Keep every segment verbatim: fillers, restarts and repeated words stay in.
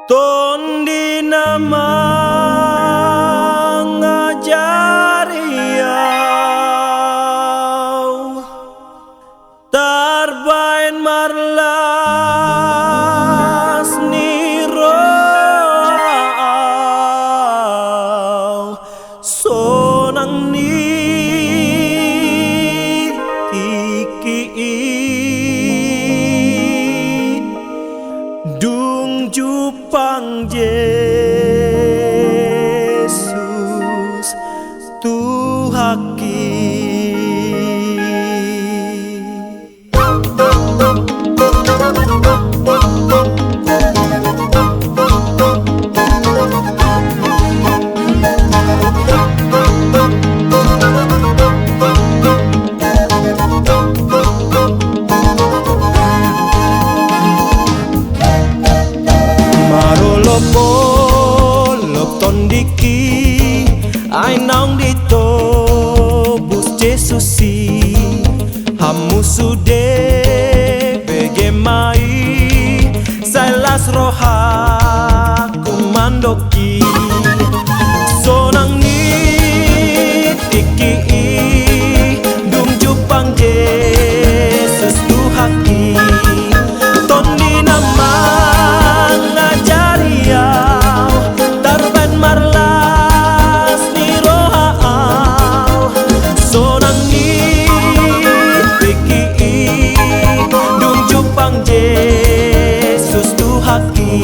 Tondi na mangajari au, tarbaen marlas ni roha au, sonang ni tingki i, dung jumpang Jesus Tuhanki. Marolopolop tondingki, ai naung ditobus Jesus i. Hamu sude bege ma i, sai las rohangku mandok i. Sonang ni tingki i, dung jumpang Jesus Tuhanki. Tondi na mangajari au, tarbaen marlas ni roha au, sonang ni tingki i, dung jumpang Jesus Tuhanki.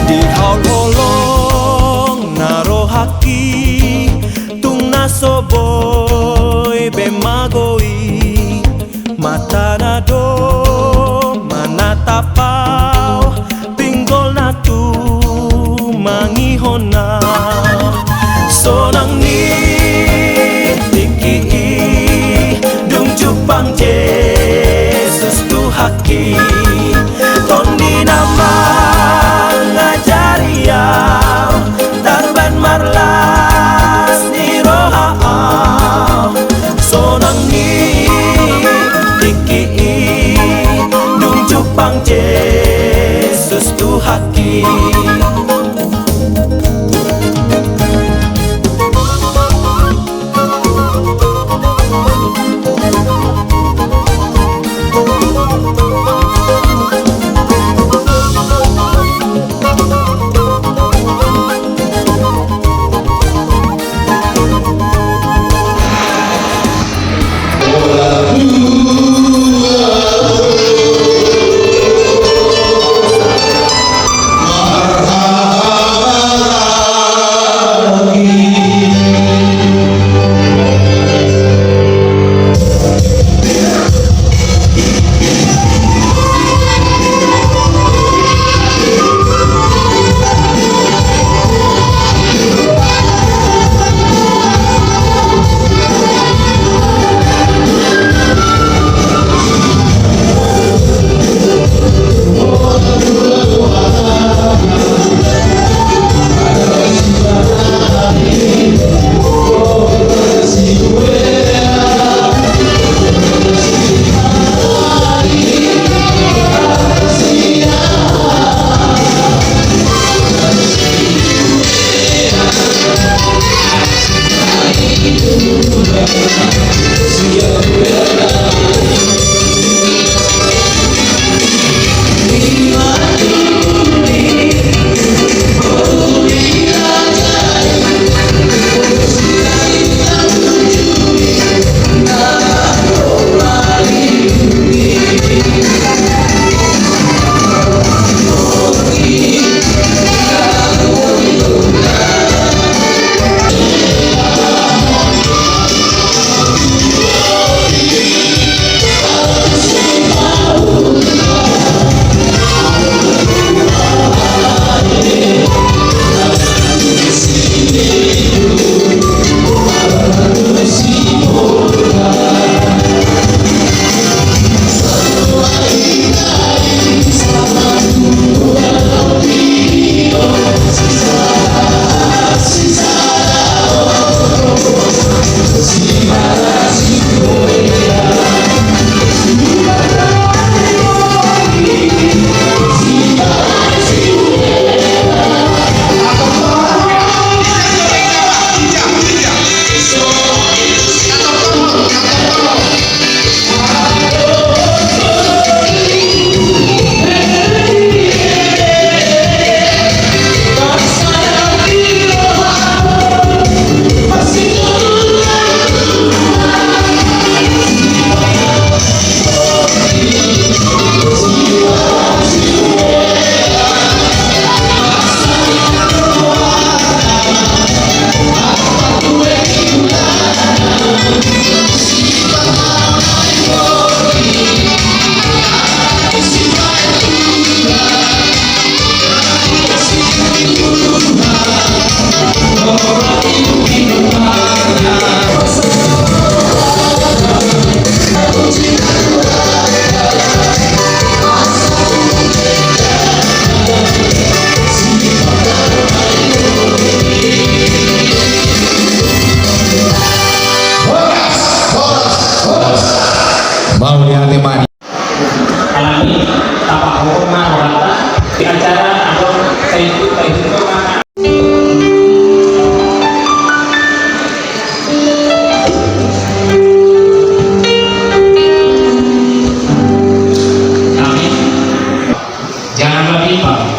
Di haholongna rohangki, tung na so boi be mago i, matana do manatap au, pinggolna tumangihon au. Sonang ni tingki i, dung jumpang Jesus Tuhanki. Tondi na mangajari au, tarbaen marlas ni roha au, sonang ni tingki i, dung jumpang Jesus Tuhanki.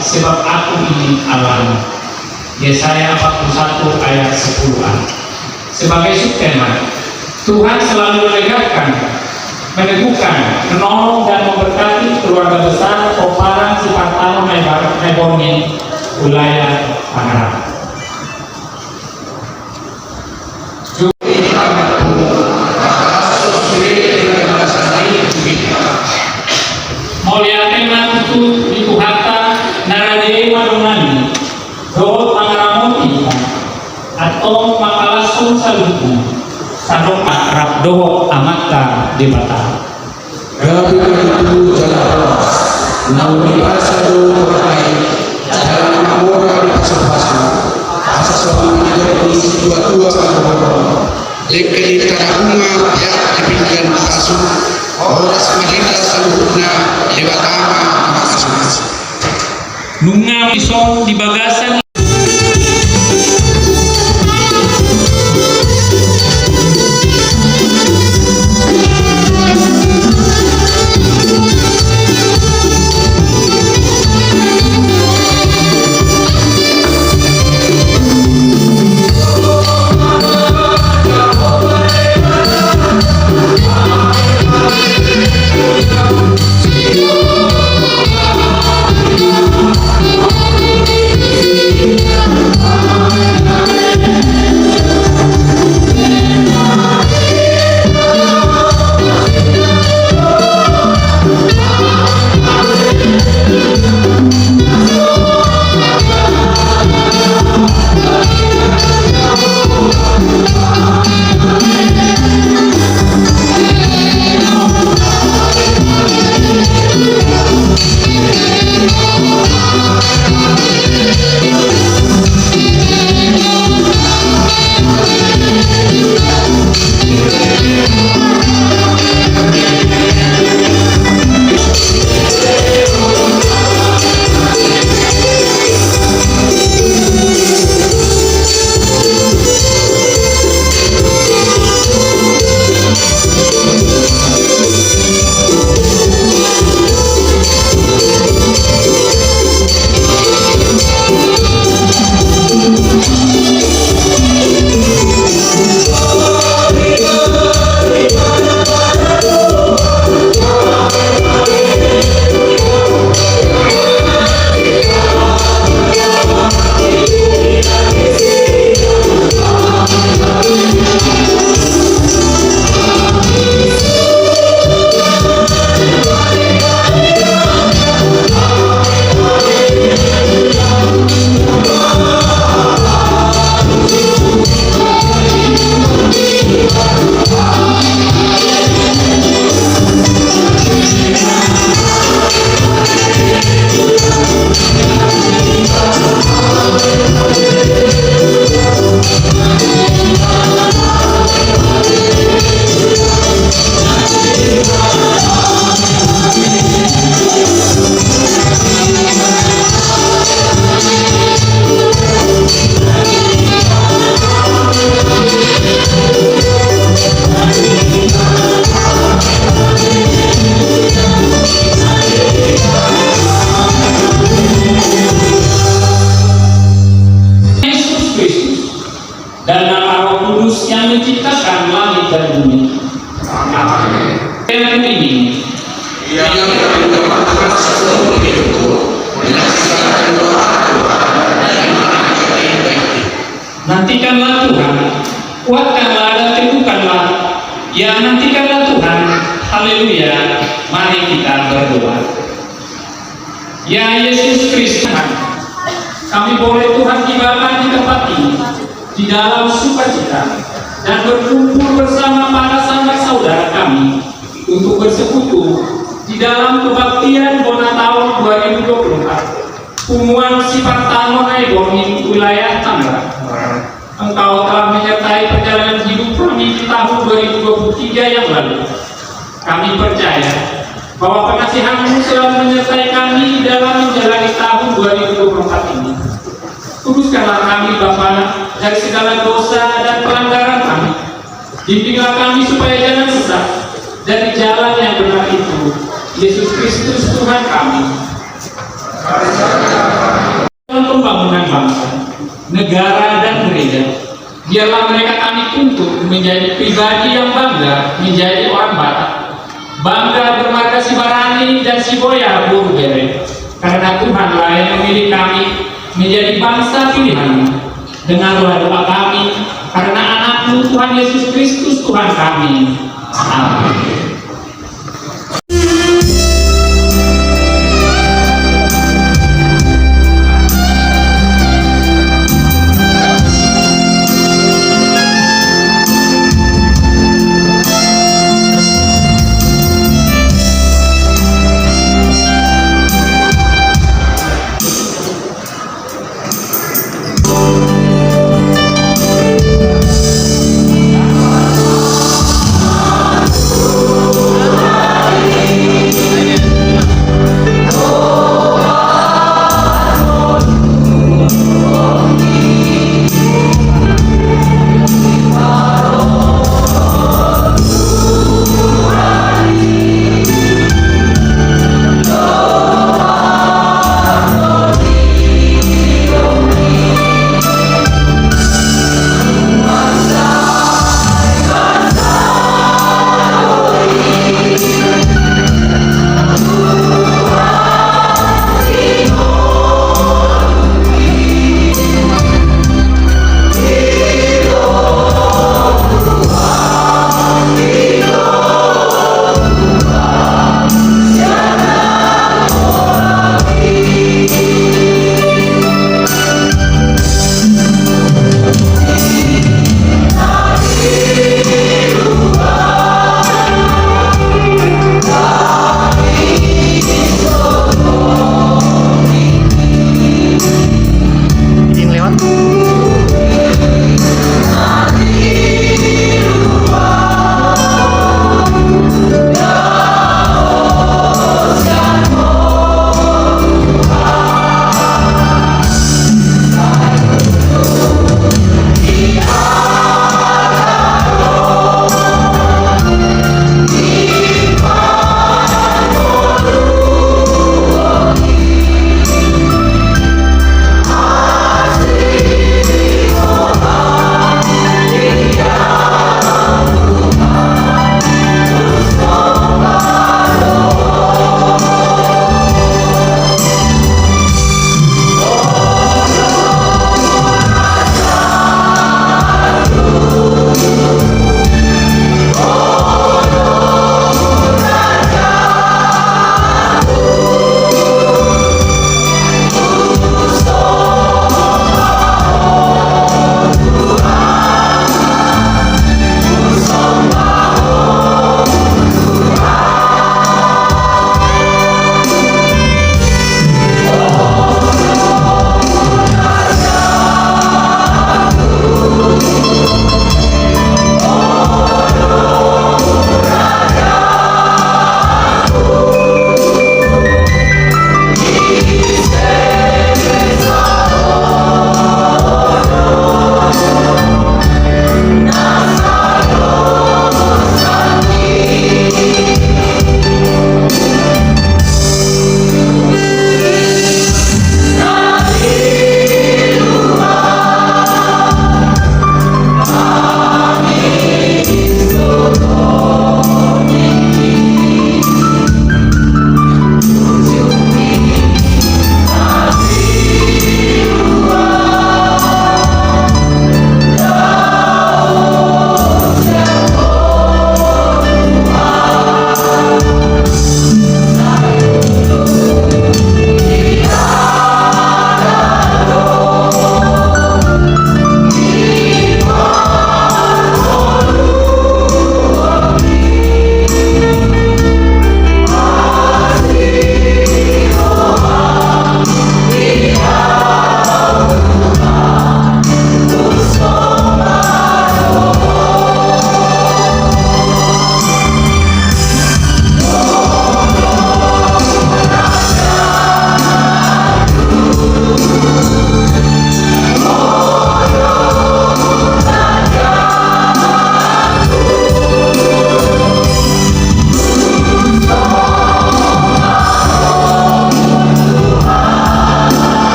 Sebab Aku ini Allahmu. Yesaya empat puluh satu ayat sepuluh a. Sebagai subtema, Tuhan selalu menegakkan, meneguhkan, menolong dan memberkati keluarga besar Pomparan Sipartano Naibar-, Naiborngin, wilayah Tangerang. Mauliate ma tutu di Tuhanta na rade manongani dohot mangaramoti hita, antong mangalashon saluhutna, sadok rap dohot Amanta Debata. Gabe ma tutu jala horas, naung dipasa do torang i, jala na mamora di pasupasu, asa songon na nidok ni situatua parboruon: Dengke ni tarabunga peak di pinggan pasu, horas ma hita saluhutna, Debata ma mangasuhi. Nunga dison di bagasan Yesus Kristus dan nama Roh Kudus yang menciptakan langit dan bumi. Amin. Dengan ini, nantikanlah Tuhan, kuatkanlah dan teguhkanlah. Ya, nantikanlah Tuhan. Haleluya. Mari kita berdoa. Ya Yesus Kristus, kami boleh, Tuhan, tibakan di tempat ini di dalam sukacita dan berkumpul bersama para sanak saudara kami untuk bersekutu di dalam kebaktian bona taon dua ribu dua puluh empat, Punguan Sipartano Naiborngin, wilayah Tangerang. Engkau telah menyertai perjalanan hidup kami di tahun dua ribu dua puluh tiga yang lalu. Kami percaya bahwa pengasihan-Mu selalu menyertai kami dalam menjalani tahun dua ribu dua puluh empat ini. Kuduskanlah kami, Bapa, dari segala dosa dan pelanggaran kami. Bimbinglah kami supaya jangan sesat dari jalan yang benar itu. Yesus Kristus, Tuhan kami. menjadi pribadi yang bangga menjadi orang Batak. Bangga bermarga Sibarani dan Siboya Buru Bere. Karena Tuhanlah yang memilih kami menjadi bangsa pilihan-Mu. Dengarlah doa kami, karena Anak-Mu, Tuhan Yesus Kristus, Tuhan kami. Amin.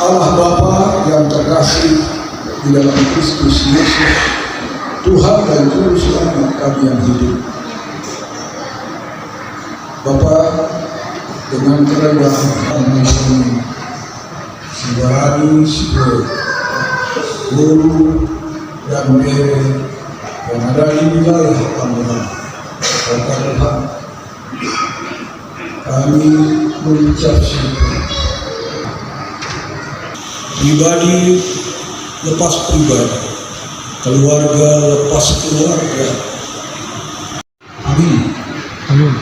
Allah Bapa yang terkasih di dalam Kristus Yesus, Tuhan dan Juru Selamat kami yang hidup. Bapa, dengan kerendahan kami ini, sibarani sipe, guru dan bere yang ada di wilayah Pamuran, Kota Tuhan, kami mengucap syukur. Pribadi lepas pribadi, keluarga lepas keluarga. Amin. Amin.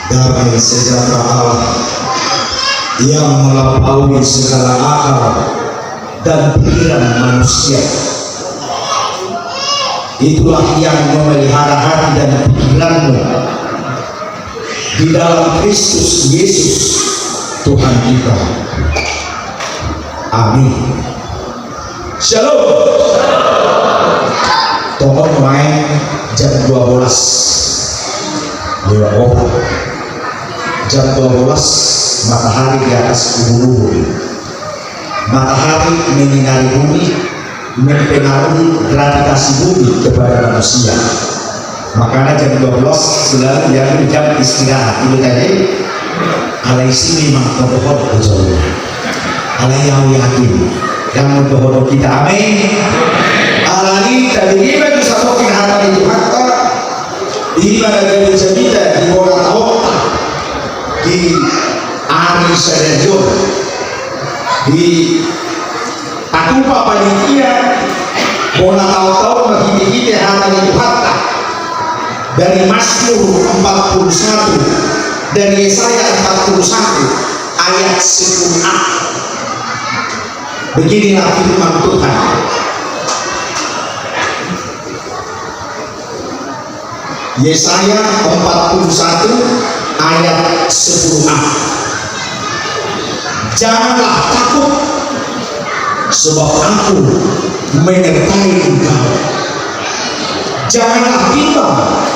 Damai sejahtera Allah yang melampaui segala akal dan pikiran manusia. Itulah yang memelihara hati dan pikiranmu di dalam Kristus Yesus, Tuhan kita. Amin. Shalom. Tongon main jam dua belas lewat opat. Jam dua belas, matahari di atas ubur-ubur. Matahari menyinari bumi, mempengaruhi gravitasi bumi kepada manusia. Makana jam dua belas selalu diambil jam istirahat. Ingot aja. Alai si memang dohot do jolo. Alai au yakin. Yang dohot do hita, amin. Alani tabege ma tu sapoting hata ni Tuhanta. Di mana gabe jamita di bona taonta. Di ari sadari on. Di Patupa panitia, bona taonta on ma hite-hite hata ni Tuhanta. Dari Mazmur empat puluh satu, dari Yesaya empat puluh satu ayat sepuluh a. Beginilah firman Tuhan. Yesaya empat puluh satu ayat sepuluh a. Janganlah takut, sebab Aku menyertai engkau. Janganlah bimbang,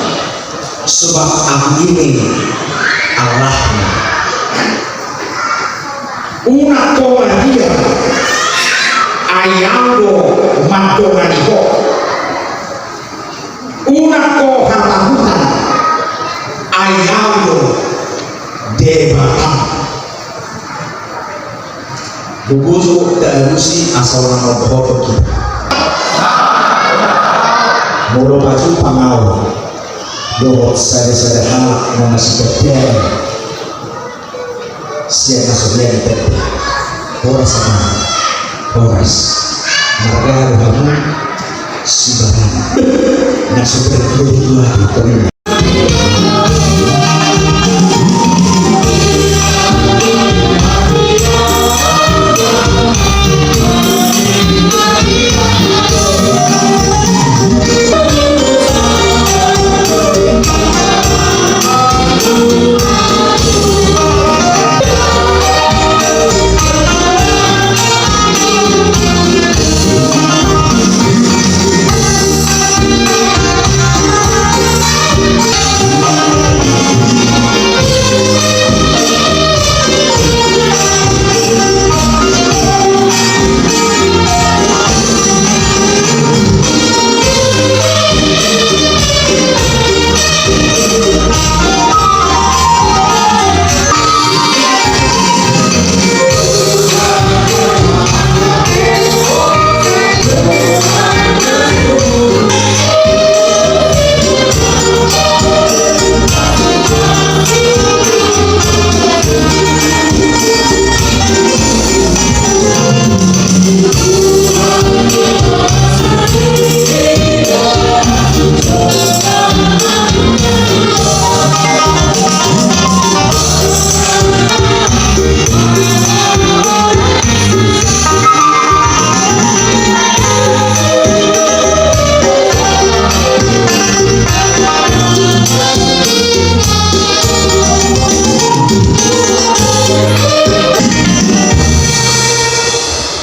sebab Aku ini Allahmu. Unang ho madia, ai Au do mandongani ho. Unang ho hatahutan, ai Au do Debatam. Bogoso taalusi asa unang mambohothon hita. Molo pajumpang au dohot sada-sada halak na masih berjalan. Sian na so dia di tenda. Horas amang. Horas. Marga rohamu sibarani. Na so berkeluarga.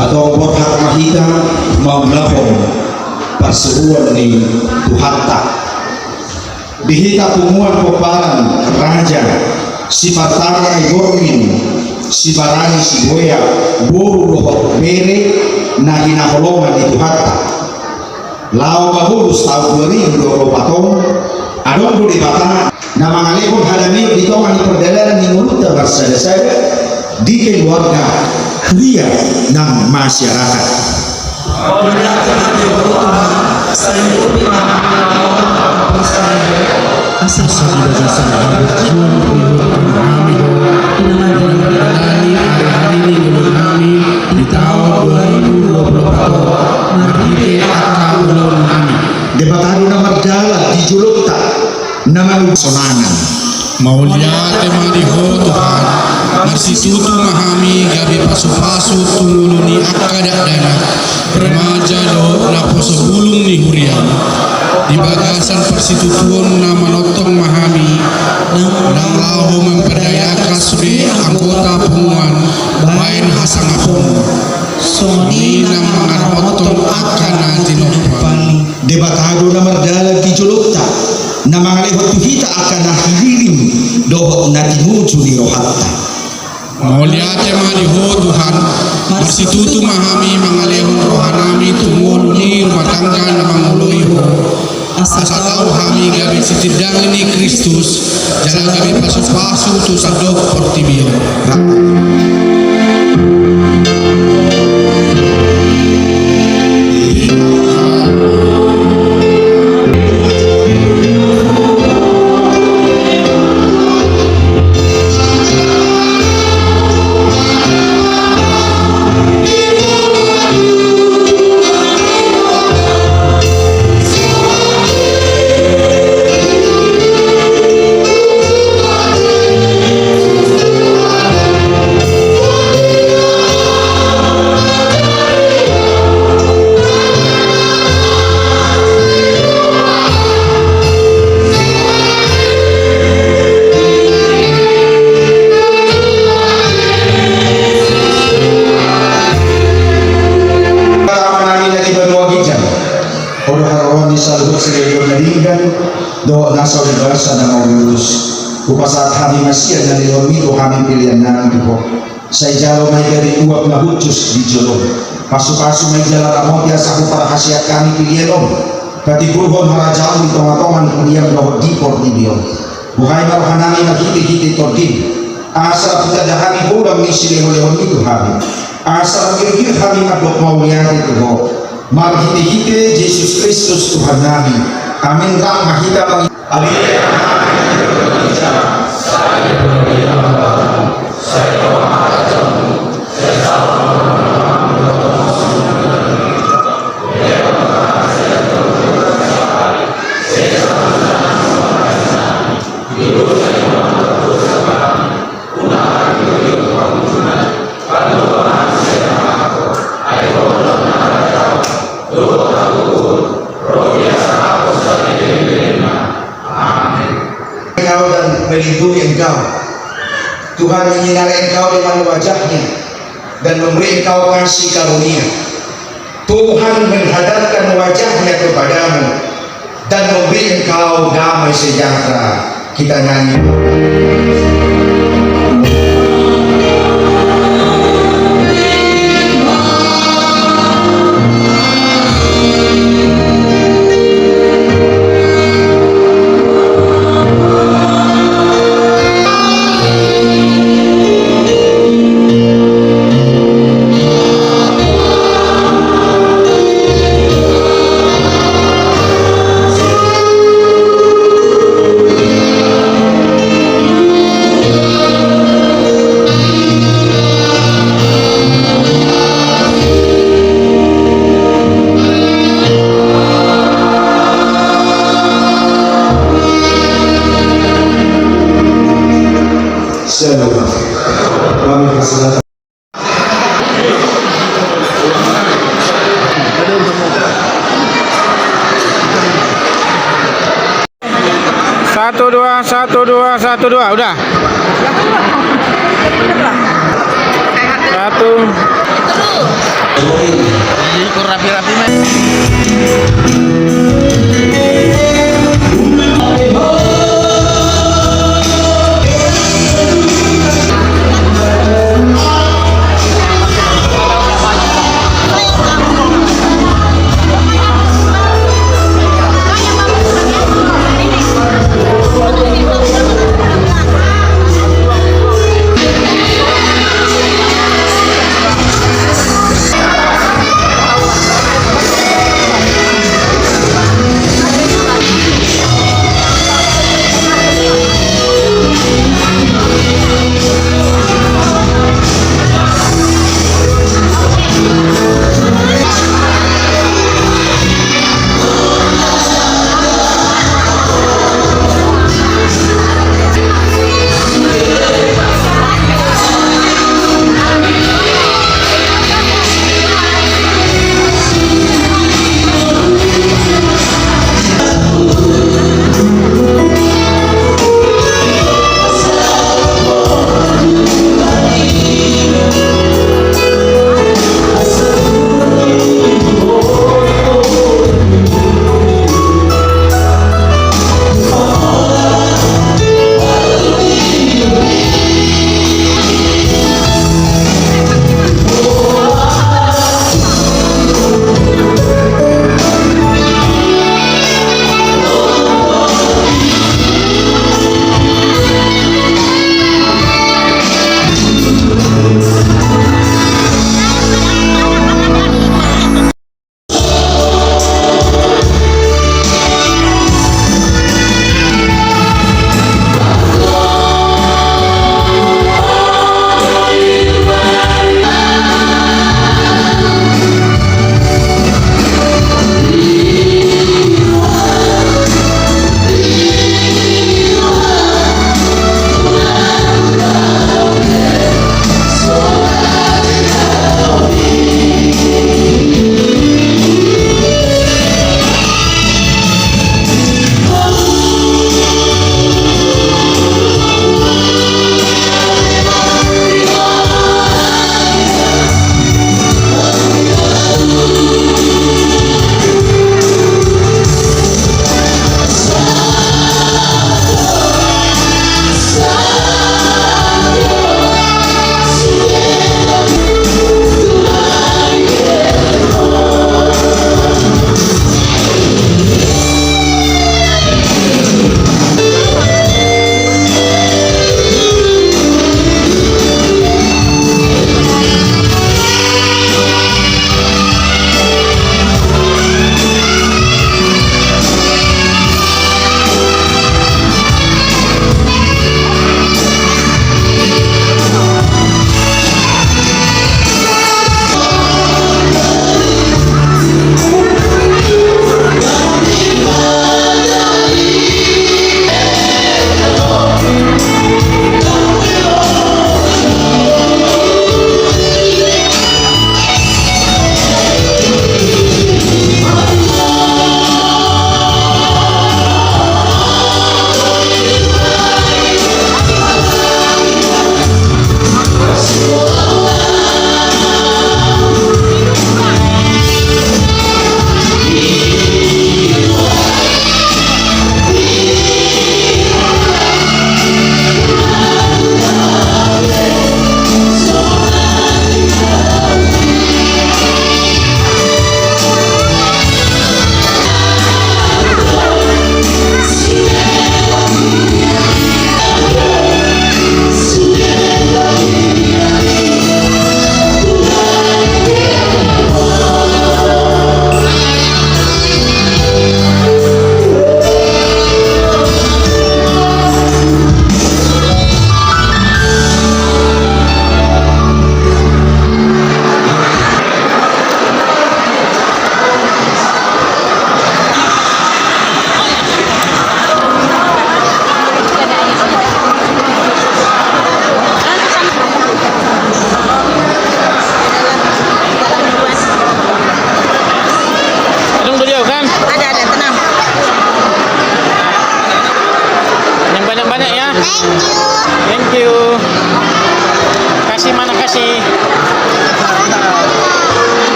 Antong borhat ma hita mangulahon parsuruon ni Tuhanta. Di hita punguan pomparan, raja, sipartangi ai borngin, sibarani siboeak, boru dohot bere na hinaholongan ni Tuhanta. Laho mangolus taon dua ribu dua puluh empat on, adong do Debata na mangalehon hadamehon di tonga ni pardalanan ni ngolunta marsada-sada, di keluarga, huria nang masyarakat. Asa di bagasan haburjuon huhut hami do na manjalani ari-ari ni ngolu nami di taon dua ribu dua puluh empat on, marhite angka ulaon nami. Debata do na mardalan di jolonta, na mangurupi sonangan. Mauliate ma di Ho Tuhan, marsitutu ma hami gabe pasu-pasu tu ngolu ni angka dakdanak, remaja dohot naposo bulung ni huriaM. Di bagasan parsitutuon na manongtong ma hami, nang laho mampardaya angka sude anggota punguan baen hasangapon, songon i nang mangaramoti angka na tinompaM. Debata do na mardalan di jolonta, na mangalehon tu hita angka na hililing dohot na tinuju ni rohanta. Mauliate ma di Ho Tuhan, marsitutu ma hami mangalehon rohanami tu ngolu ni rumah tangga na mangoloi Ho, asa tau hami gabe sitindangi ni Kristus, jala gabe pasu-pasu tu sandok portibi on. Ho do haroroan ni saluhut saripeon na denggan dohot na saur ni basa na mauliutus. Hupasahat hami ma sian na nilehonMi tu hami pelean nami tu Ho. Sai jalo ma i gabe uap na hushus di jolom. Pasu-pasu ma i jala ramoti asa huparhaseang hami pelean on, patimbulhon harajaonMu di tonga-tonga ni huriaM dohot di portibi on. Buhai ma rohanami marhite-hite TondiM, asa hutanda hami godang ni silehon-lehonMi tu hami, asa manggirgir hami mandok mauliate tu Ho. Marhite-hite Jesus Kristus Tuhannami. Amin. Rap ma hita. Engkau dan melindungi engkau. Tuhan menyinari engkau dengan wajah-Nya dan memberi engkau kasih karunia. Tuhan menghadapkan wajah-Nya kepadamu dan memberi engkau damai sejahtera. Kita nyanyi. Shalom. Kami persilakan. Satu, dua, satu, dua, satu, dua, udah. Satu. Jadi ikut rapi-rapi, men.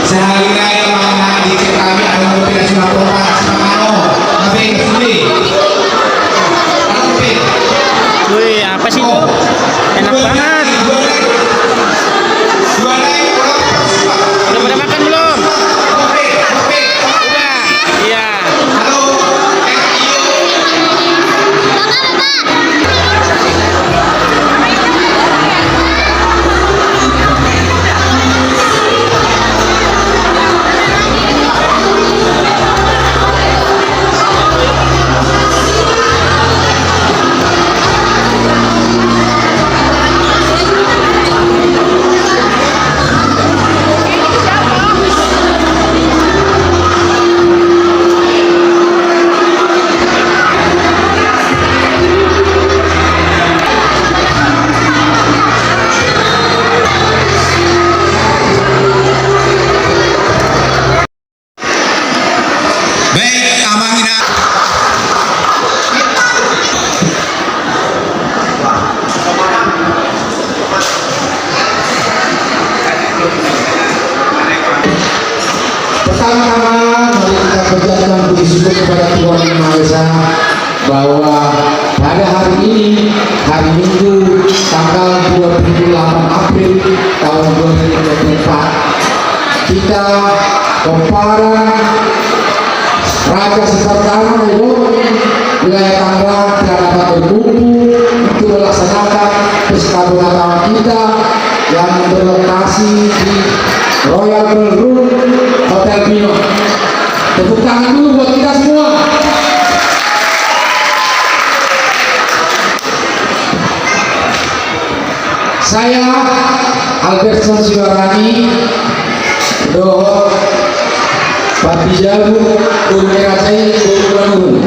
Sehari raya mangan di cek kami ada kopi dan sima kota, sima mano. Tapi, sini. Ada kopi. Wih, apa sih itu? Enak banget. Udah pada makan belum? Udah. Iya. Baik, Amang Ina. Pertama-tama, mari kita panjatkan puji syukur kepada Tuhan Yang Maha Esa bahwa pada hari ini, hari Minggu, tanggal dua puluh delapan April tahun dua ribu dua puluh empat, kita, pomparan Raja Simartano, Wilayah Tangerang, telah dapat berkumpul untuk melaksanakan pesta pengetahuan kita yang berlokasi di Royal Ballroom Hotel Pino. Tepuk tangan dulu buat kita semua. Saya, Albertson Sibarani, dohot Parti Jabu, Boru Merajai, Boru Manurung.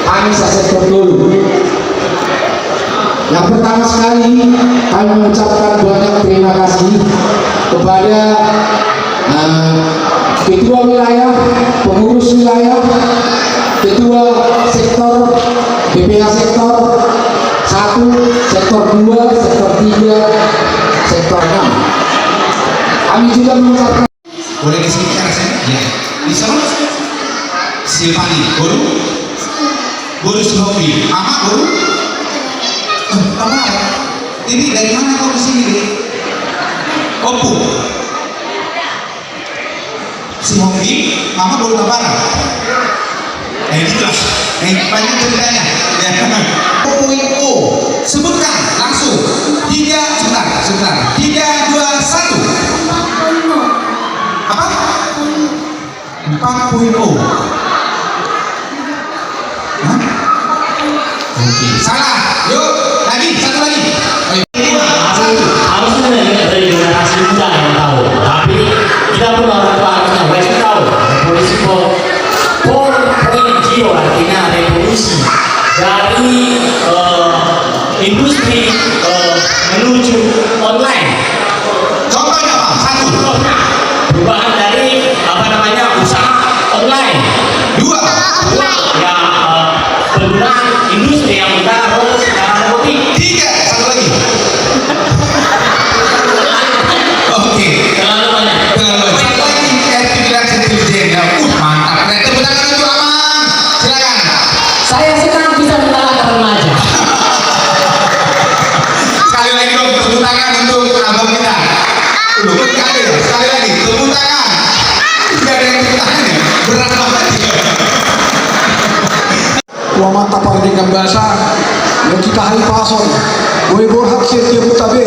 Kami sasektor dulu. Yang pertama sekali, kami mengucapkan banyak terima kasih kepada, eh, ketua wilayah, pengurus wilayah, ketua sektor, B P H sektor satu, sektor dua, sektor tiga, sektor enam. Kami juga mengucapkan Boleh di sini kan rasanya? Iya. Bisa, Mas? Silvani, Boru? Boru Sihombing. Ama, Boru? Eh, Ama. Ini dari mana kau ke sini, Dek? Ompung. Sihombing, Ama Boru Tabanan. Eh, gitu lah. Eh, panjang ceritanya. Ya. Poin O. Sebutkan langsung. Tiga, sebentar, sebentar. Tiga, dua, satu. Apa? Empat poin O. Hah? Oke, salah. Yuk, lagi, satu lagi. Ayo. Harus, harusnya dari, dari generasi muda yang tahu. Tapi kita pun orang tua harusnya wajib tahu. Revolusi empat, empat koma nol, artinya revolusi dari, eh, industri, eh, menuju online. Contohnya apa? Satu. Contohnya, perubahan dari, apa namanya, usaha online. Dua. Dua. Ya, eh, penggunaan industri yang kita harus sekarang roti. Tiga. Satu lagi. Oke. Terlalu banyak. Terlalu banyak. Satu lagi, artificial intelligence. Ya, uh, mantap. Keren. Tepuk tangan untuk Amang. Silakan. Saya senang bisa mengalahkan remaja. Sekali lagi dong, tepuk tangan untuk abang kita. Loh, kok nggak ada ya? Sekali lagi, tepuk tangan. Nggak ada yang tepuk tangan ya? Berat banget ya. Tua mata pardenggan basa, ya kita hari pason. Boe borhat sian Tiaputa be.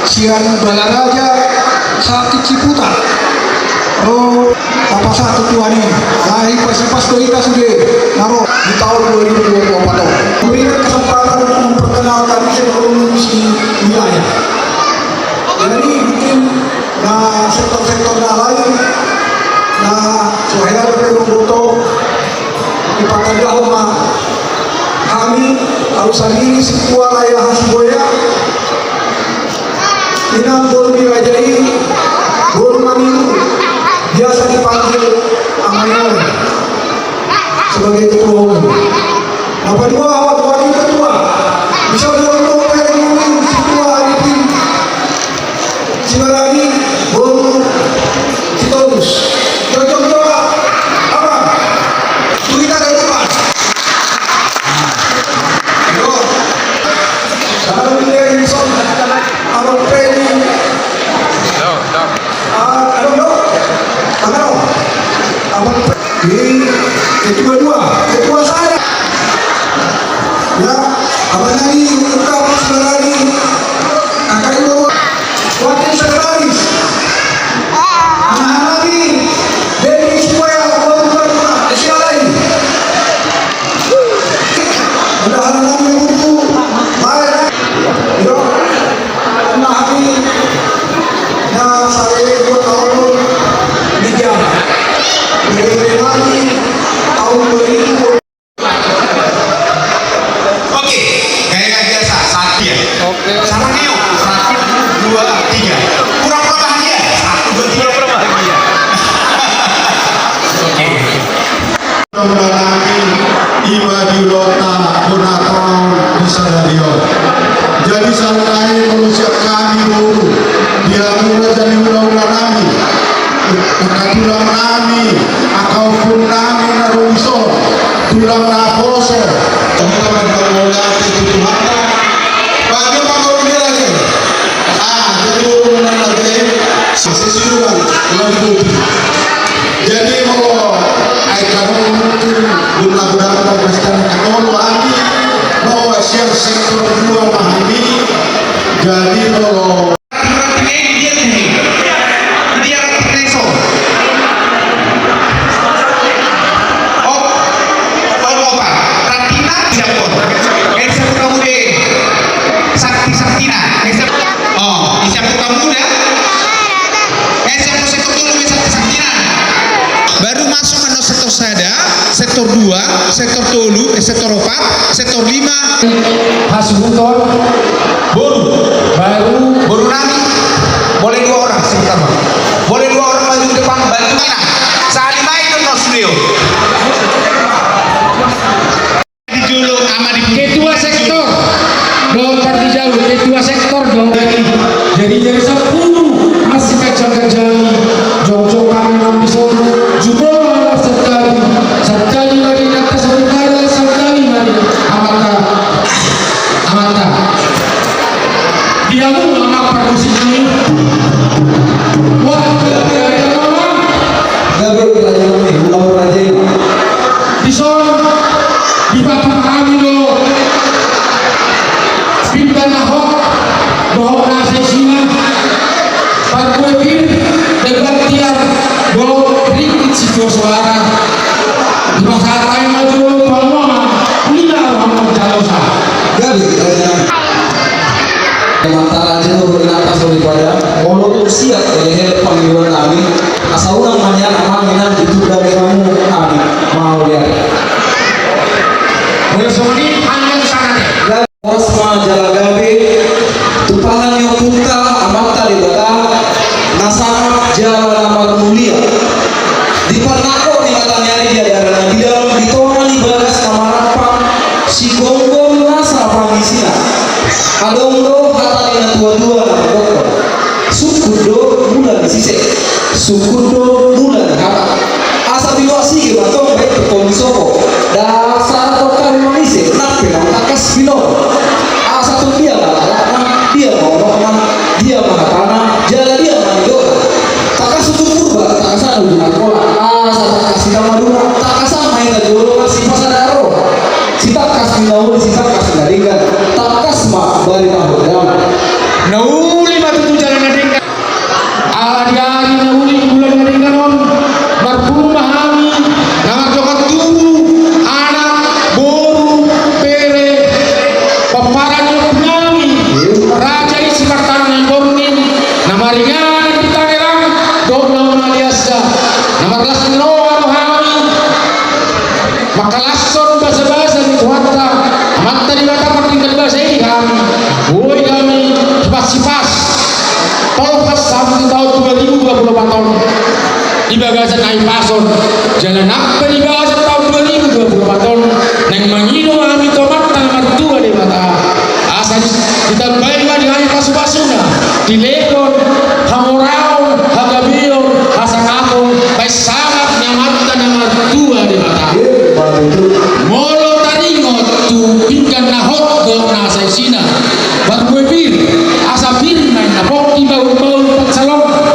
Sian Balaraja, Sakit Ciputa. Ro, tapasahat tu Tuhan i. Lahi pasipas do hita sude na ro di taon dua ribu dua puluh empat on. Memberikan kesempatan untuk memperkenalkan revolusi wilayah. Jadi mungkin na sektor-sektor na lain na so hea dope mamboto. Dipatandahon ma hami, ahu sandiri si Ketua Layah Hasibuaya, Inang Boru Mirajai, Boru Manurung, biasa dipanggil Amang Inong, sebagai ketua umum. Na paduahon, wakil ketua, bisa Boru Boru Peri Mungil, si Ketua Arifin Sibarani, Boru Sae dua taon di jam. Dari nami taon dua ribu. Oke, gaya biasa, satu ya. Oke. Sama Neo, satu, dua, tiga. Pura-pura bahagia, satu, dua, tiga. Pura-pura bahagia. Oke. Ulaon nami, ima di ulaon na bona taon di sadari on. Jadi saonari molo sian hami boru, di hamu na jadi hulahula nami, angka tulang nami, angka ompung nami na ro dison, tulang naposo. Tama-tama di mauliate tu Tuhanta. Bagi mangolu dia lagi. Ah, jadi boru na lagi. Sisi sudah, lanjut. Jadi molo ai kanu mungkin belum lagu dapat pesta na kanu molo hami, molo sian sektor dua ma hami. Jadi molo Sakti-saktina. Oh, siapa kamu dah? Eh, siapa sektor tolu, eh, sakti-saktina. Baru masuk kan sektor sada, sektor dua, sektor tolu, eh, sektor opat, sektor lima. Hasuhuton. Boru. Baru. Boru nami. Boleh dua orang, sama-sama. Boleh dua orang maju ke depan, bantu kita. Sahali mai tu no studio. Di jolo ama di ketua sektor. Dokter di jauh, ketua sektor dong. Jadi, jadi, jadi sepuluh masih kacang-kacang. Jong-jong kami nang bisa. Jumlah sekali. Sekali mari kata sekali, sekali mari. Amata. Amata. Dia mau ngapa musik ini? Wah, dia, dia, dia, dia, dia. Gabe raja ini, ulama raja ini. Dison, dipatupa hami do pinggan na hot dohot na asai sina, parbue pir, denggan tiar dohot ringgit sitio soara. Dipasahat hami ma jolo tu hamu, nina roham manjalosa. Gabe raja. Sementara aja turun di atas daripada molo tung siap, ya, ya, panggilan kami. Asa unang maniak manginan di tunda di kamu, amin. Mau lihat. Mulai songon i, hanya di sana deh. Horas ma jala gabe, tu pahan ni ompunta, Amanta Debata, na sangap jala na marmulia. Di parnangkok ni mata ni ari di adaran na bidal, di tonga ni bagas na marampang, sigomgom nasa pangisina. Adong do hata ni na tua-tua na mandok. Sungkun do mula ni sise, sungkun do mula ni hata. Asa binoa sige ma tong baen tu komi sopo. Dasar tong kami manise, nang pe naung tangkas binoto. Asa tong dia ma lalatna, dia ma unokna, dia ma hatana, jala dia ma nidokna. Tangkas uju Purba, tangkasan uju Markola. Asa tangkas hita maduma, tangkasan ma hita jolo, sipasada roha. Sitangkas ni na uli, sitangkas ni na denggan. Tangkas ma barita hordang. Na uli ma tutu jala na denggan. Ala di ari na uli bulan na denggan on, marpungu ma hami na mardongan tubu, anak, boru, bere, pomparan ni ompu nami, raja i Simartangan Borngin, na maringanan di Tangerang dohot na umaliansa, na marlas ni roha do hami. Mangkalashon basa-basa ni Tuhanta, Amanta Debata, pardenggan basa i di hami. Boi hami sipas-sipas. Tolhas hami di taon dua ribu dua puluh empat on di bagasan hahipason. Jala nang pe di bagasan taon dua ribu dua puluh empat on naeng mangido hami tu Amanta na martua Debata. Asa ditambai ma di hami pasu-pasuna, dilehon hamoraon, hagabeon, hasangapon, baen sangap ni Amanta na martua Debata. Molo taringot tu pinggan na hot dohot na asai sina, parbue pir, asa pir ma inna pongki, bahul-bahul pansalongan.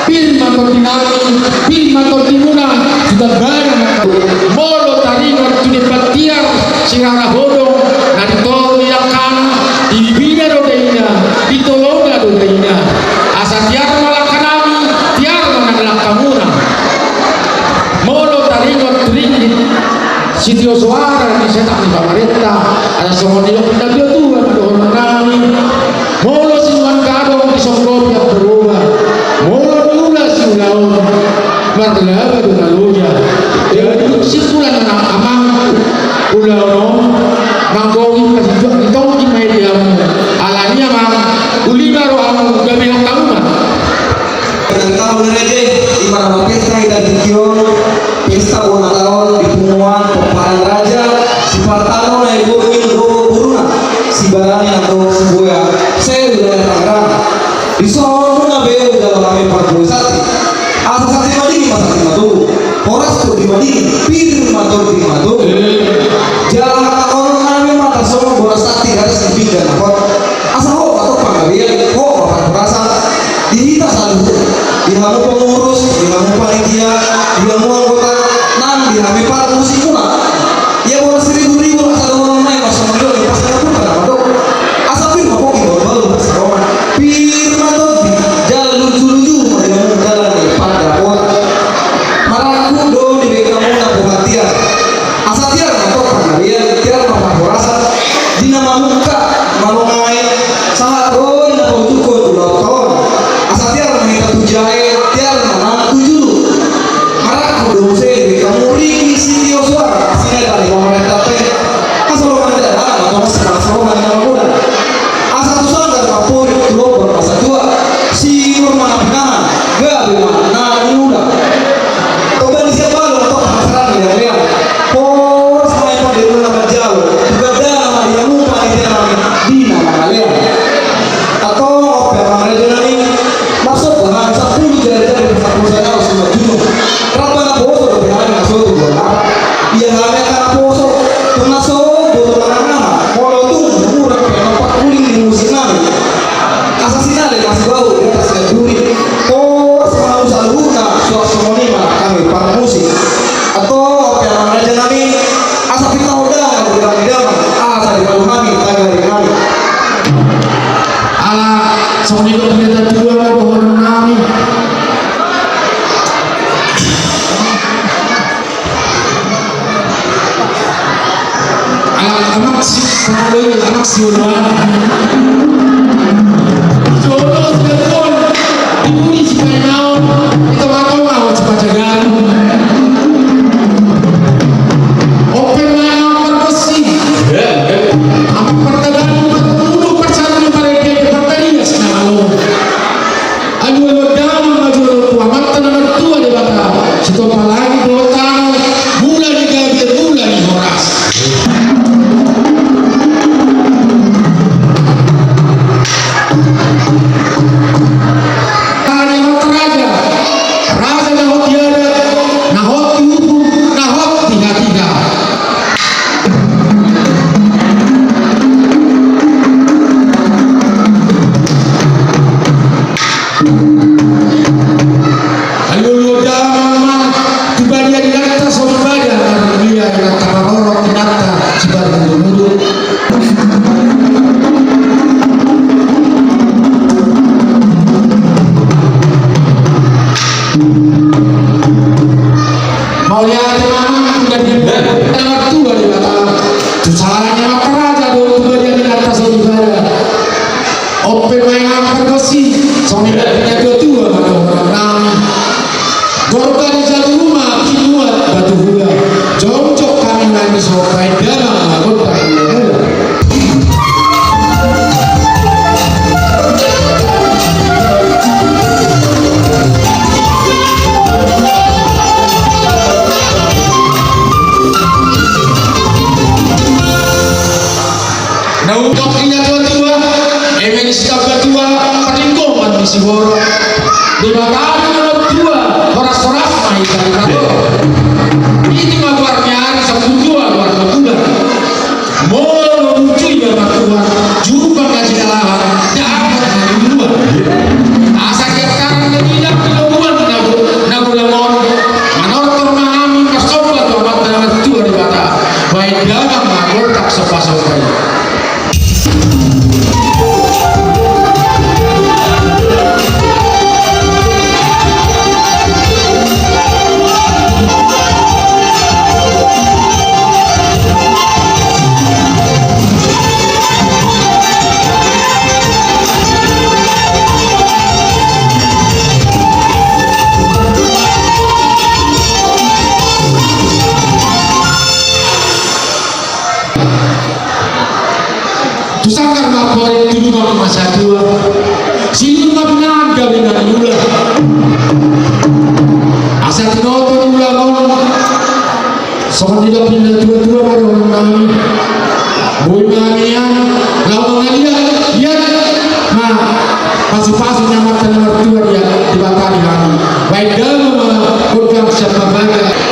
Pir ma tondinami, pir ma tondimuna, tu tandana. Molo taringot tu demban tiar, sirara hodong, na di toru ni angkana, di bibina do daina, di tolona do daina. Asa tiar ma Laba do na loja. Jadi simpulan na amang ulaon on, manggohi pasituak ni tonggi ma i di hamu. Alani amang, uli ma rohamu, gabe hamu ma. Penangkahon na raja i, ima na pesta hita di tingki on, pesta bona taon di punguan pomparan raja Sipartano na i borngin dohot boruna, Sibarani na dohot Sibuea, se-wilayah Tangerang. Dison muna be ulaon nami parbue santi. Asa santi madingin ma santi matogu. Horas tondi madingin, pir ma tondi matogu. Jala hata on nami ma tarsongon boras santi di atas na pinggan na hot. Asa ho ma tong panggabean, ho ma parhorasan. Di hita saluhut, di hamu pengurus, di hamu panitia, di hamu anggota, nang di hami parmusik muna. Ia boras ribu-ribu asa dohonon nai, pas songon i do di pas na pun pada mandok. Asa pir ma pongki baru-baru pas roman. Pir ma tondi, jala luju-luju ma di hamu dalan ni pandapot. Marangkup do di bengkamuna buhatian. Asa tiar ma tong panggabean, tiar ma parhorasan. Di na mamungka, malongai, sahat ro di na pautukkon ulaonta on. Asa tiar ma hita tu jae, tiar ma nang tu julu. Marangkup do muse di bengkamuna Riki Sitio Suara, sineda ni pamarenta pe. Asa ro ma nida dana ma tong sipalas roha ni na magodang. Asa tu sanggar ma porik, tu lombar ma satua. Sinur ma na pinahan, gabe ma na niula. Toban ni sian balong tong pasaran ni lean. Horas ma i pandenuna manjalo, tu gandana ma di hamu panitia nami di na mangalean. Antong on pe amang raja nami, maksud bahan sampulu jari-jari sampulu sada usul majunung. Ramba na poso dope hami na so tu bona. Ia hami angka na poso, tung na so boto manang aha, molo tung murang pe na pakuling ni musik nami. Asa sinale na sibahu di atas ganduri. Horas ma hamu saluhutna, suang songon i ma hami parmusik. Antong on pe amang raja nami, asa pitahon damang di hami damang, asa dipalu hami taga di hami. Ala songon i do hita tua ma dohonon nami. Anak, anak si, anak si Ulwan. Jolo si Ulwan. Dibuni si Painaon. Ito matong aho si Pajagan. Open ma aho parkosi. Aho partagan, parpulu, parsatu, parede, partarias na malo. Alualu damang ma jolo tu Amanta na martua Debata, sitompa langit dohot tano, mula ni gabe, mula ni horas. Raja, raja na hot di adat, na hot di uhum, na hot di hatiha. Alualu damang ma tu badia ni inanta, songon badia ni inanta, marorot inanta, sibadia ni inanta. Mauliate ma amang, tu badia ni inanta na martua Debata. Tu sala ni amanta raja do tu badia ni inanta saudara. Ope ma i amang pargonsi, songon i do na tua-tua ma dohonon nami. Gorga ni jabu ruma, pinuat batu hula. Jongjong hami nai dison, baen damang ma gondang hula-hula. Na umdok ni na tua-tua, eme ni sitambatua, parlinggoman ni siborok. Debata ni na martua, horas-horas ma hita di tano. Pitu ma goar ni ari, sampulu dua goar ni bulan. Molo muncul ia martua, jumpang na jalahan, dapat na niuluan. Asa sian saran na nidok ni lobuan na go-, na golang on, manortor ma hami marsomba tu Amanta na martua Debata. Baen damang ma gondang somba-somba i. Satua, silumap nanda bina ni ula. Asa tinoto ni ula on, songon nidok ni natuatua ma dohonon nami. Boi ma hami an laho mangaliat, ia ma pasupasu ni Amanta na martua, ia Debata di hami. Baen damang ma gondang sian Bapaga.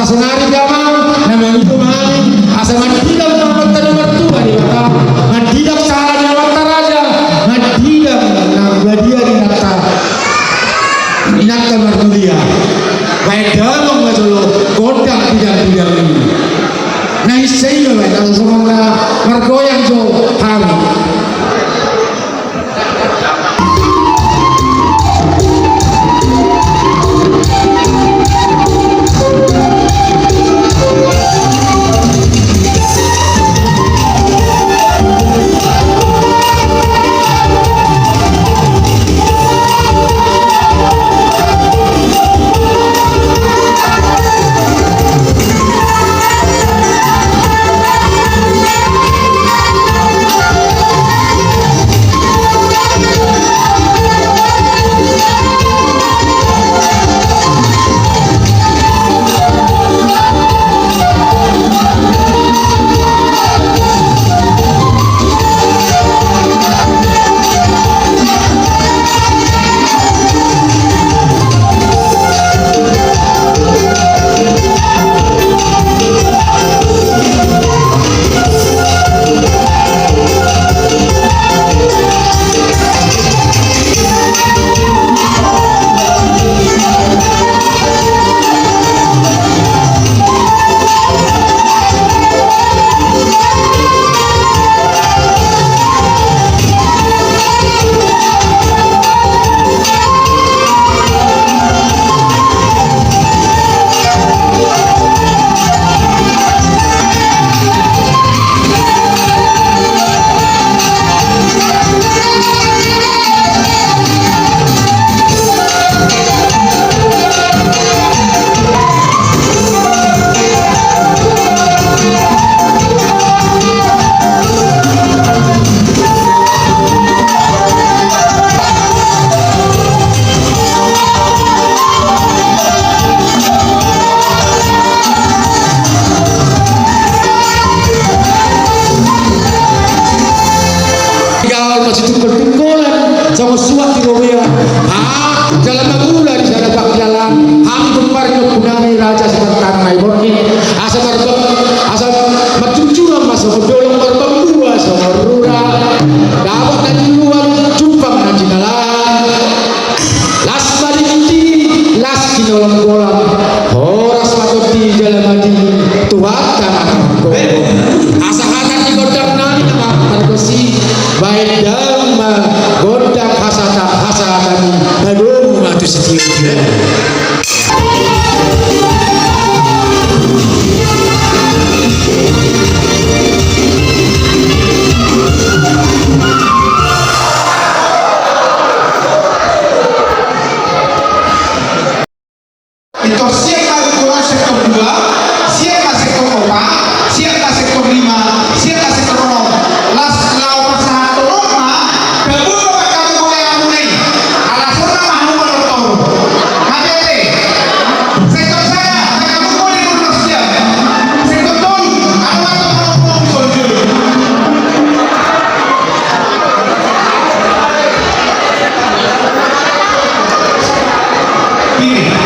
Sonari damang na mangido ma hami, asa mandidang ma amanta na martua Debata, mandidang sahali ni amanta raja, mandidang nang badia ni inanta, inanta marmulia. Baen damang ma jolo gondang bidang-bidang i. Na ise i ma baen, asa songon na margoyang jo hami. Gaol masitungkol-tungkolan, songon suhat di robean. Ah, dalam mangula di sada pangkilalaan, hami gombar ni ompunami Raja Simantan Naiborngin, asa marbang, asa marjungjungan ma songon dolok, marbambua songon rura, dapot na niuluan, jumpang na jinalahan. Las ma dingin-dingin, las sinolong-golong. Horas ma tondi jala madingin, Tuhanta ma na manggogo. Asa hata ni gondang nami na margonsi, baen damang ma gondang hasahatan, hasahatan i, padomu ma tu sitio-tio. Pintor siap ma sektor dua, siap ma sektor opat, siap ma sektor lima, siap ma sektor onom. Las laho pasahat tolong ma, gabe ma pangkamu mulai amuna i. Alasonna ma hamu manortor. Mate-mate. Sektor sada, pangkamu mulai mundur siap. Sektor tolu, anak-anak mau mau jol-jol. Ini.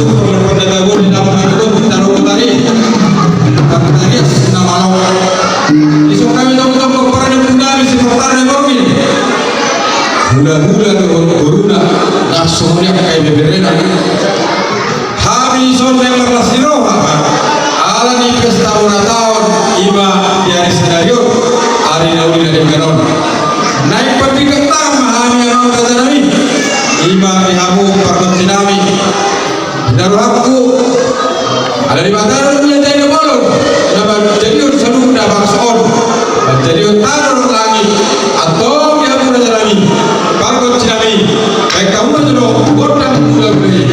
Pardabaon ni na manggohi tano tari. Tari as na malo. Isuk nami tongtong pardabaon nami si Partai Borgin. Hulahula dohot boruna, langsung dia kai beberena. Hami songon na marlas ni roha ala ni pesta bona taon, ima di ari sadari on, ari na uli na denggan on. Naeng partingkian ma hami amang raja nami, ima di hamu pargonsi nami. Di na rohangku, ala ni mata do mula jai na bolon, na manjadihon saluhutna bangso on, manjadihon tano dohot langit. Antong di hamu raja nami, pargonsi nami, baen hamu ma jolo gondang hulahula i.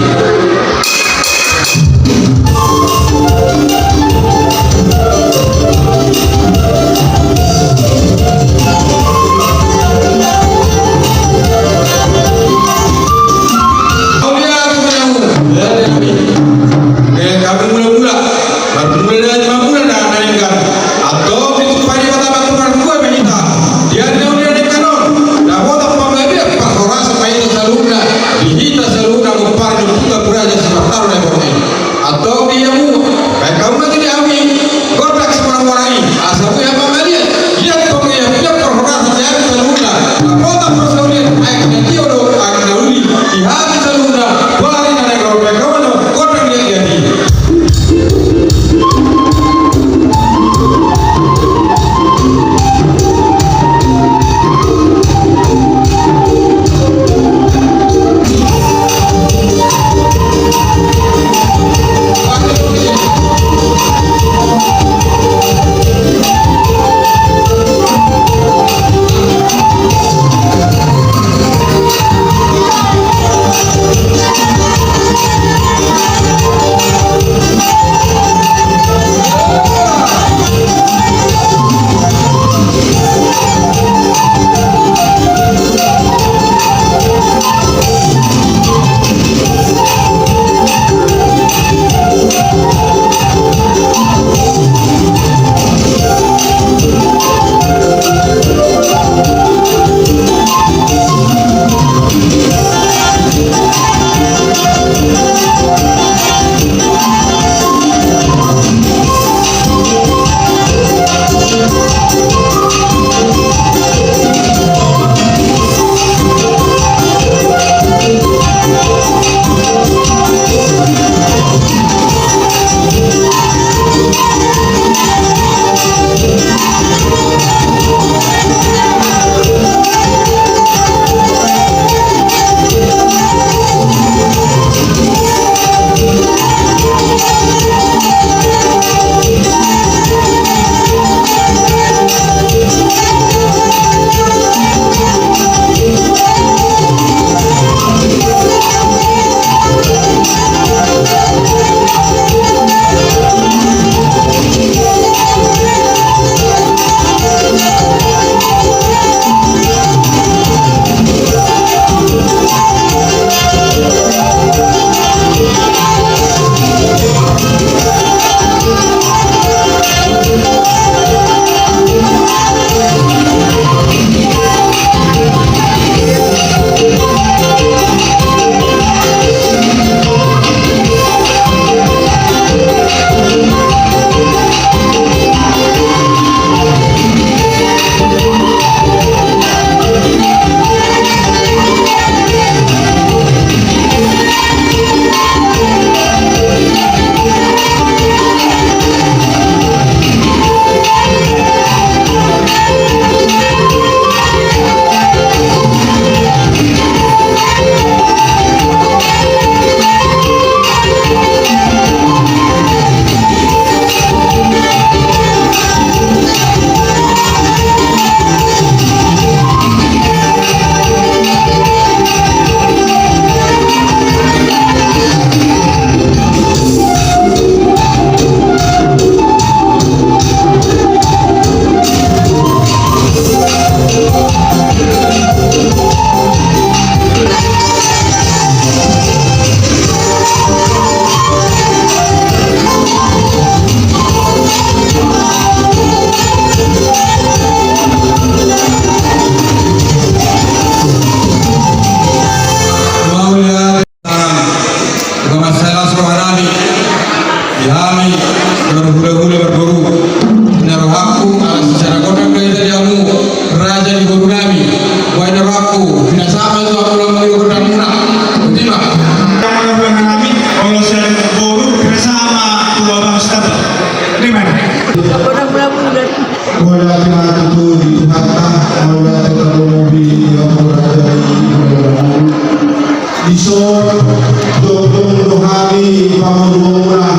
Jongjong do hami pamoruonmuna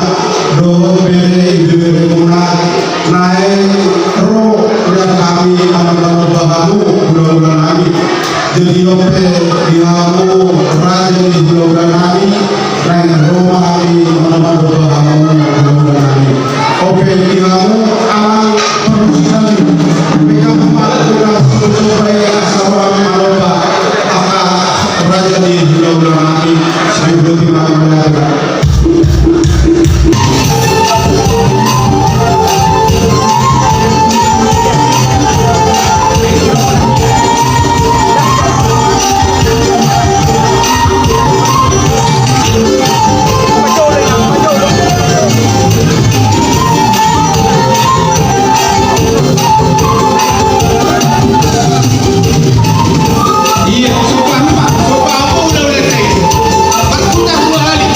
dohot bere ibeberemuna, naeng ro do hami manomba-nomba hamu hulahula nami. Jadi on pe di hamu raja ni hulahula nami, naeng ro ma hami manomba-nomba hamu hulahula nami. On pe di hamu amang parmusik nami, pegang ma ulas mencoba ya asa ro hami manomba angka raja ni hulahula nami. Sai boti ma. Iya, sopa, sopa, sopa, apa udah, udah, cek. Berputar dua kali.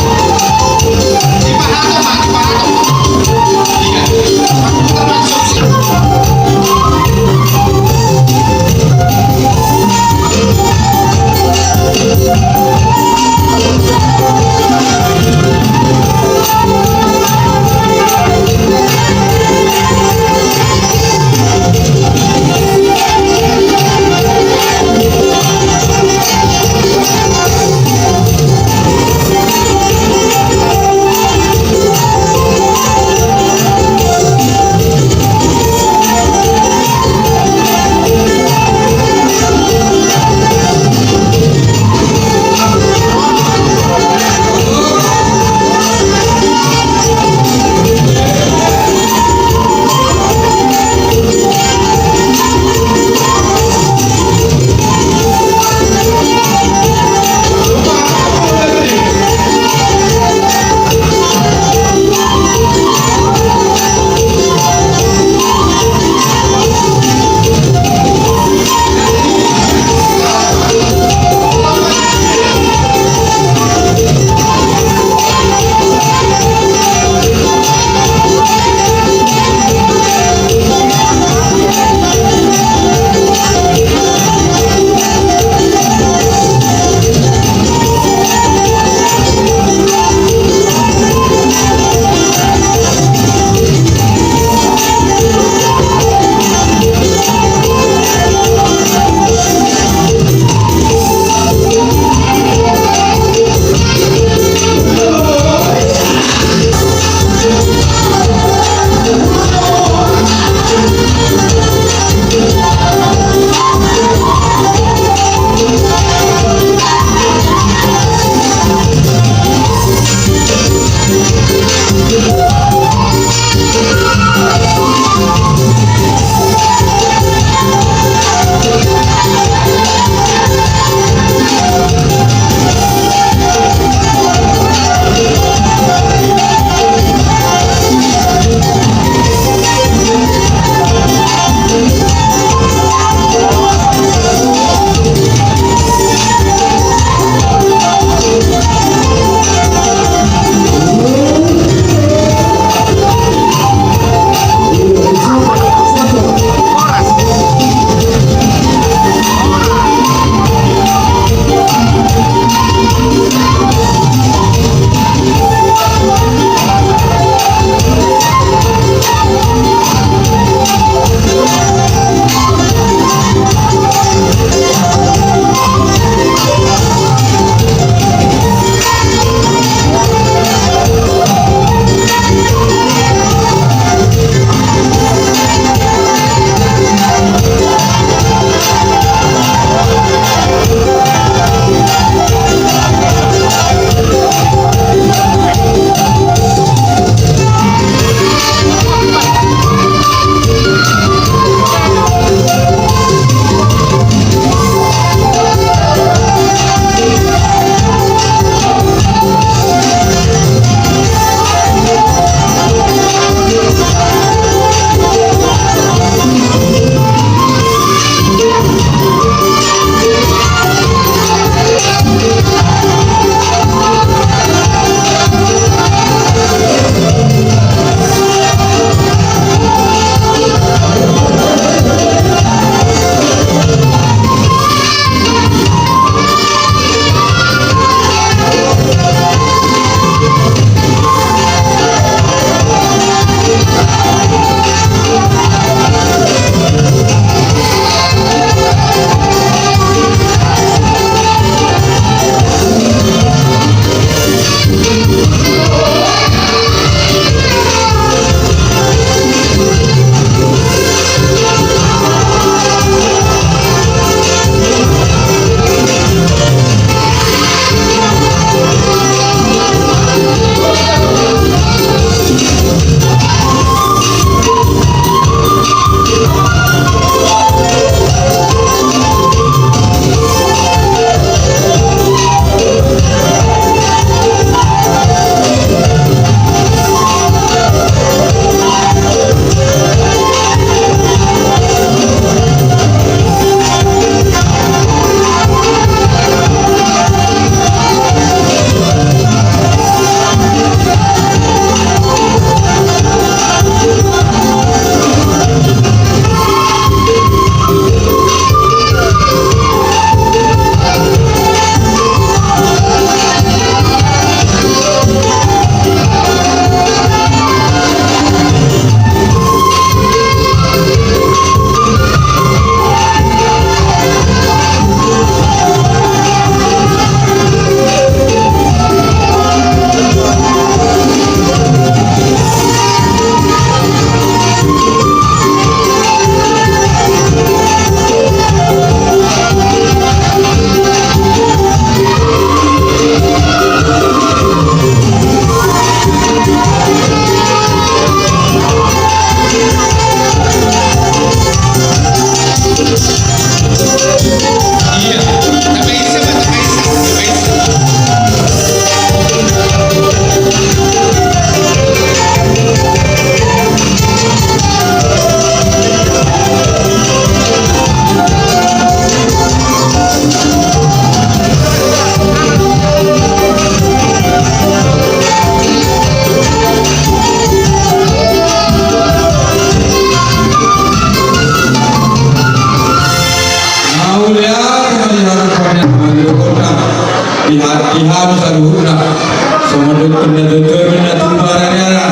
Mendukung na tutu, na tutu, barani ara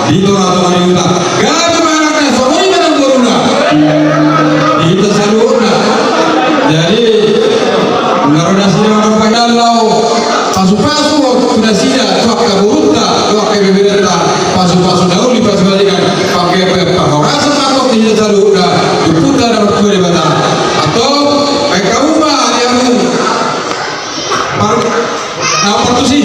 di tonga-tonga ni huta. Gabe manang na songon i manang boruna. Di hita saluhutna. Jadi, na ro nasida manang paidan laho pasu-pasu tu nasida, tu angka borunta, tu angka ibeberenta, pasu-pasu na uli, pasu-pasu ikan, pakai pe-, pahorasan mantong di hita saluhutna, tu Ompunta na martua Debata. Antong, baen hamu ma di hamu. Par-, na partusi.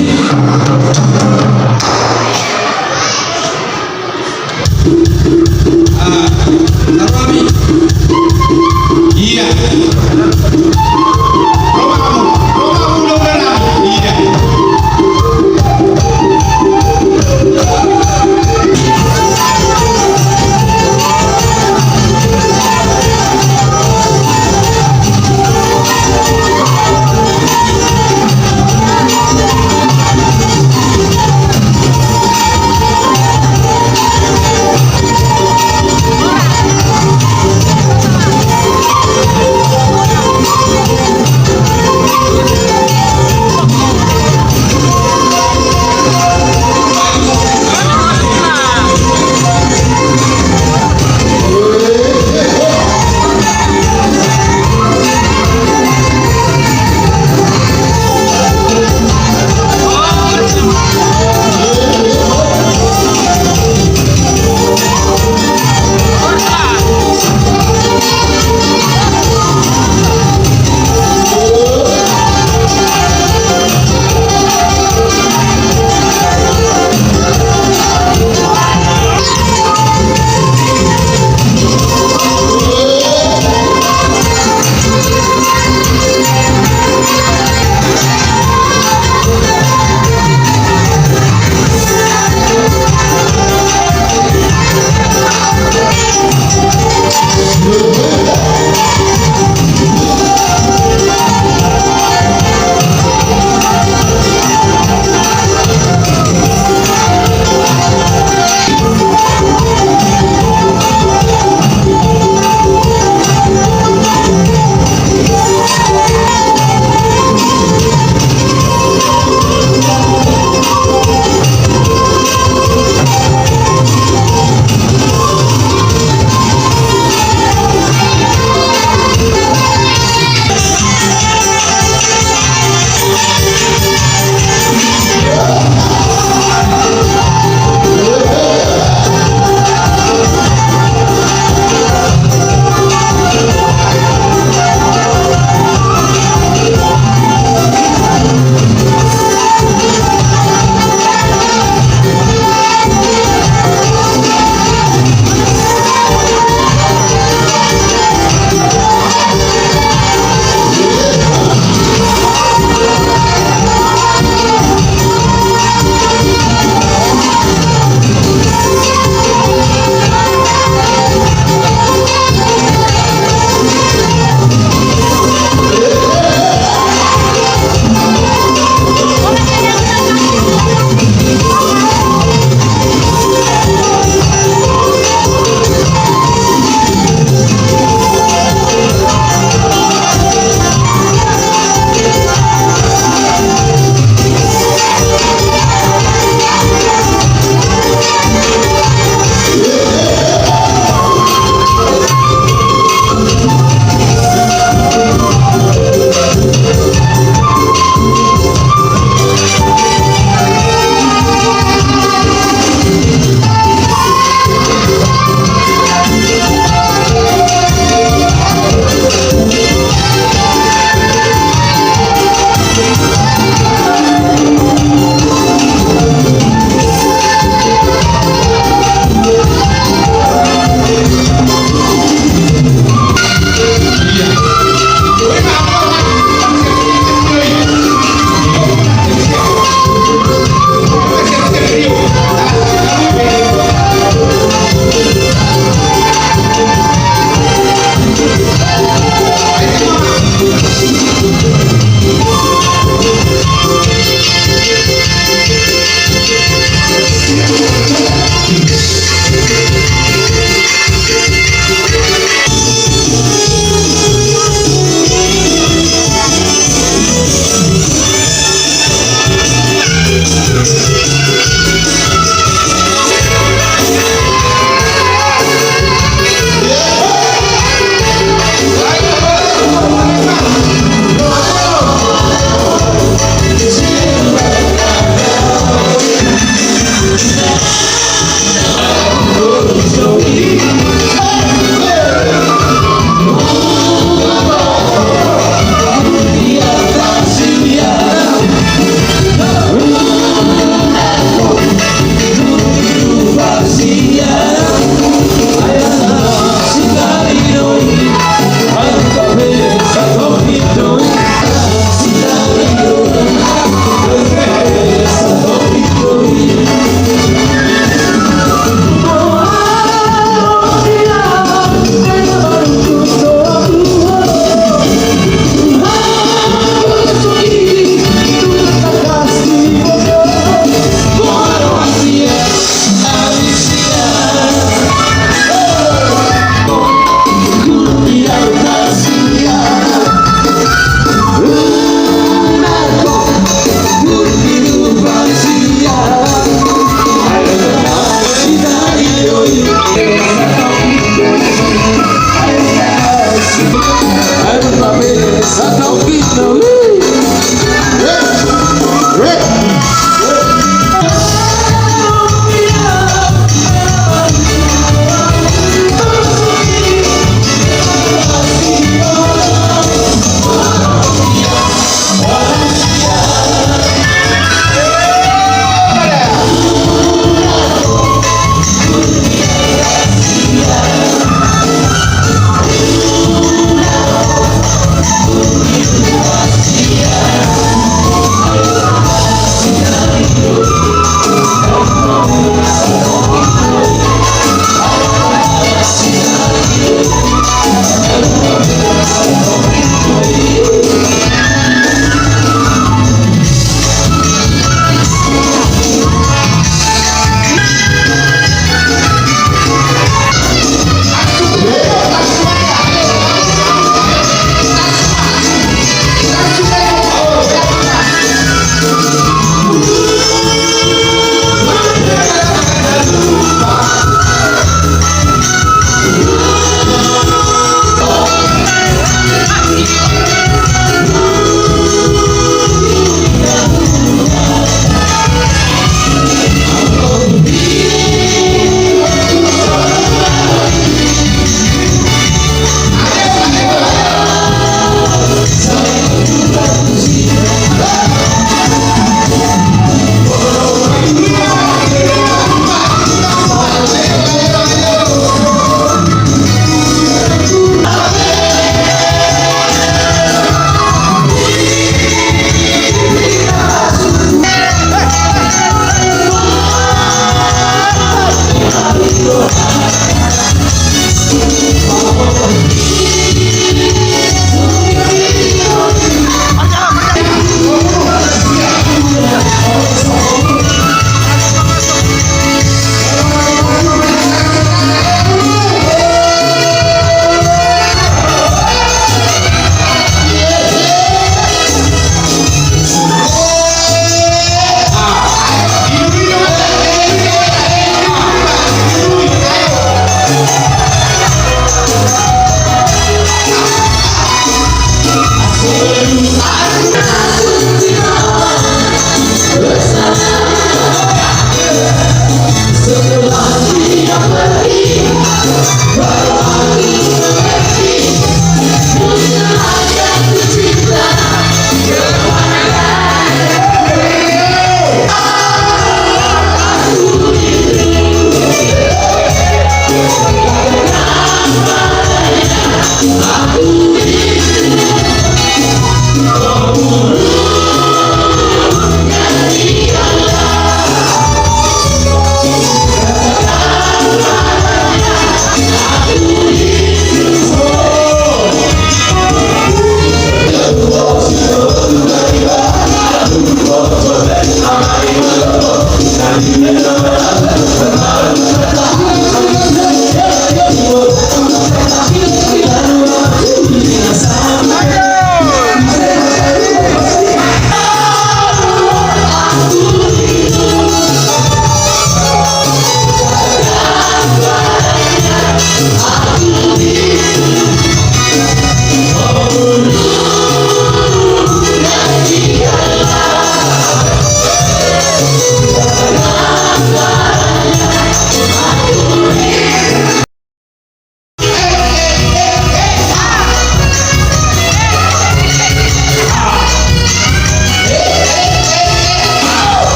Ah, taruh kami. Iya. Romamu, Romamu, Romamu. Iya.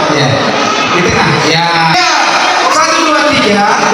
Ya. Di tengah. Ya. Satu, dua, tiga.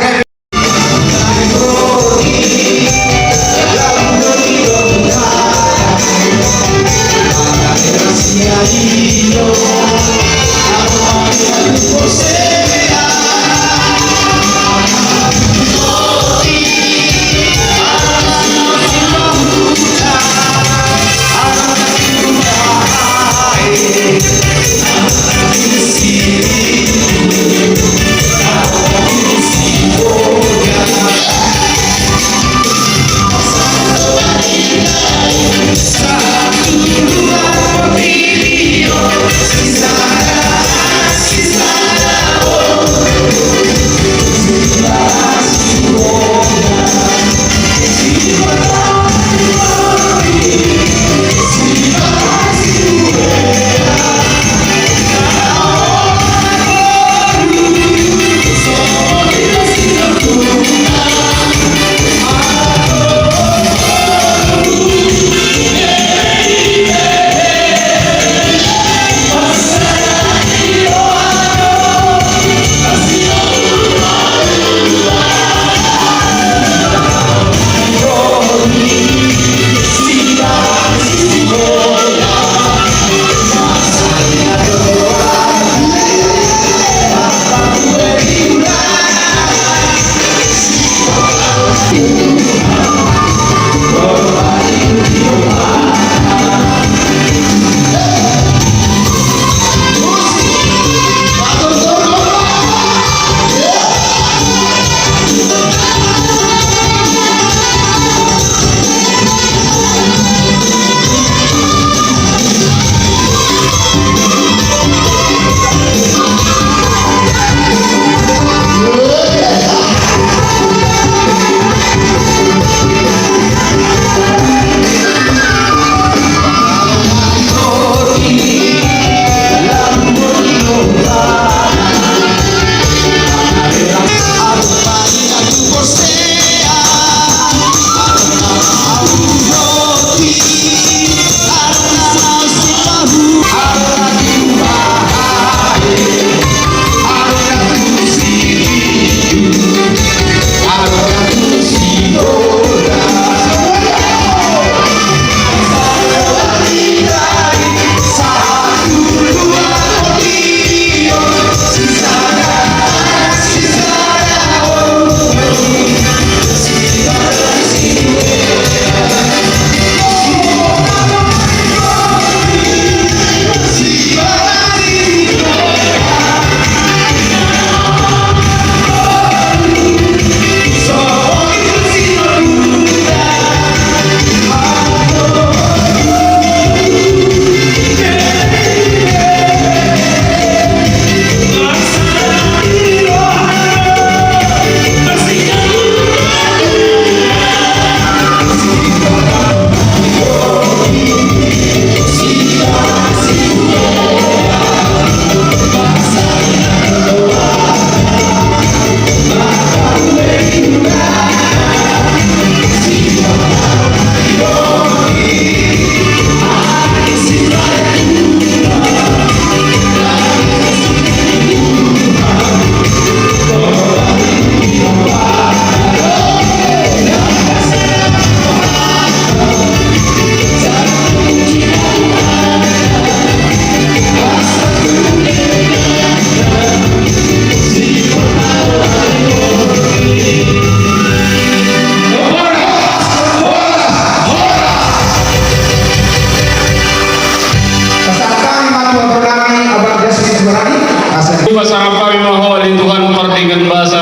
Ho ale Tuhan pardenggan basa,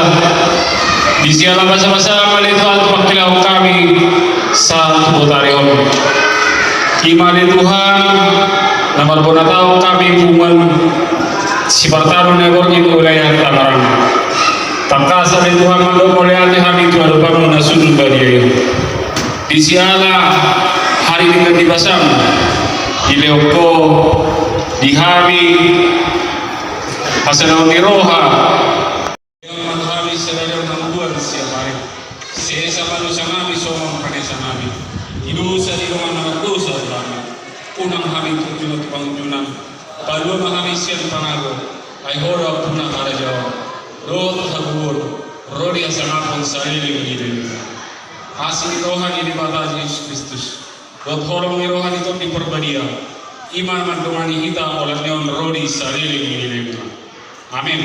di siala basabasam ale Tuhan tu pangkilahon hami sahat tu botari on. I ma ale Tuhan na marbonatahon hami punguan Sipartaru na borngin wilayah Tangerang. Tangkas ale Tuhan mandok mauliate hami tu adopanmu na sun badia i. Di siala ari denggan ni basam dilehon ho di hami hasadaon ni roha. Hami sadari on hangoluan siapari. Sesa ma dosanami songon panesanami di dosa ni dongan na mardosa tu hami. Unang hami turjuna tu pangunjunan. Palua ma hami sian pangago. Ai ho do ampuna harajaon dohot hagogoon ro di hasangapon saleleng ni lelengna. Asi ni roha ni Debata Jesus Kristus dohot holong ni roha ni Tondi Parbadia i ma mandongani hita holan ni on ro di saleleng ni lelengna. Amen.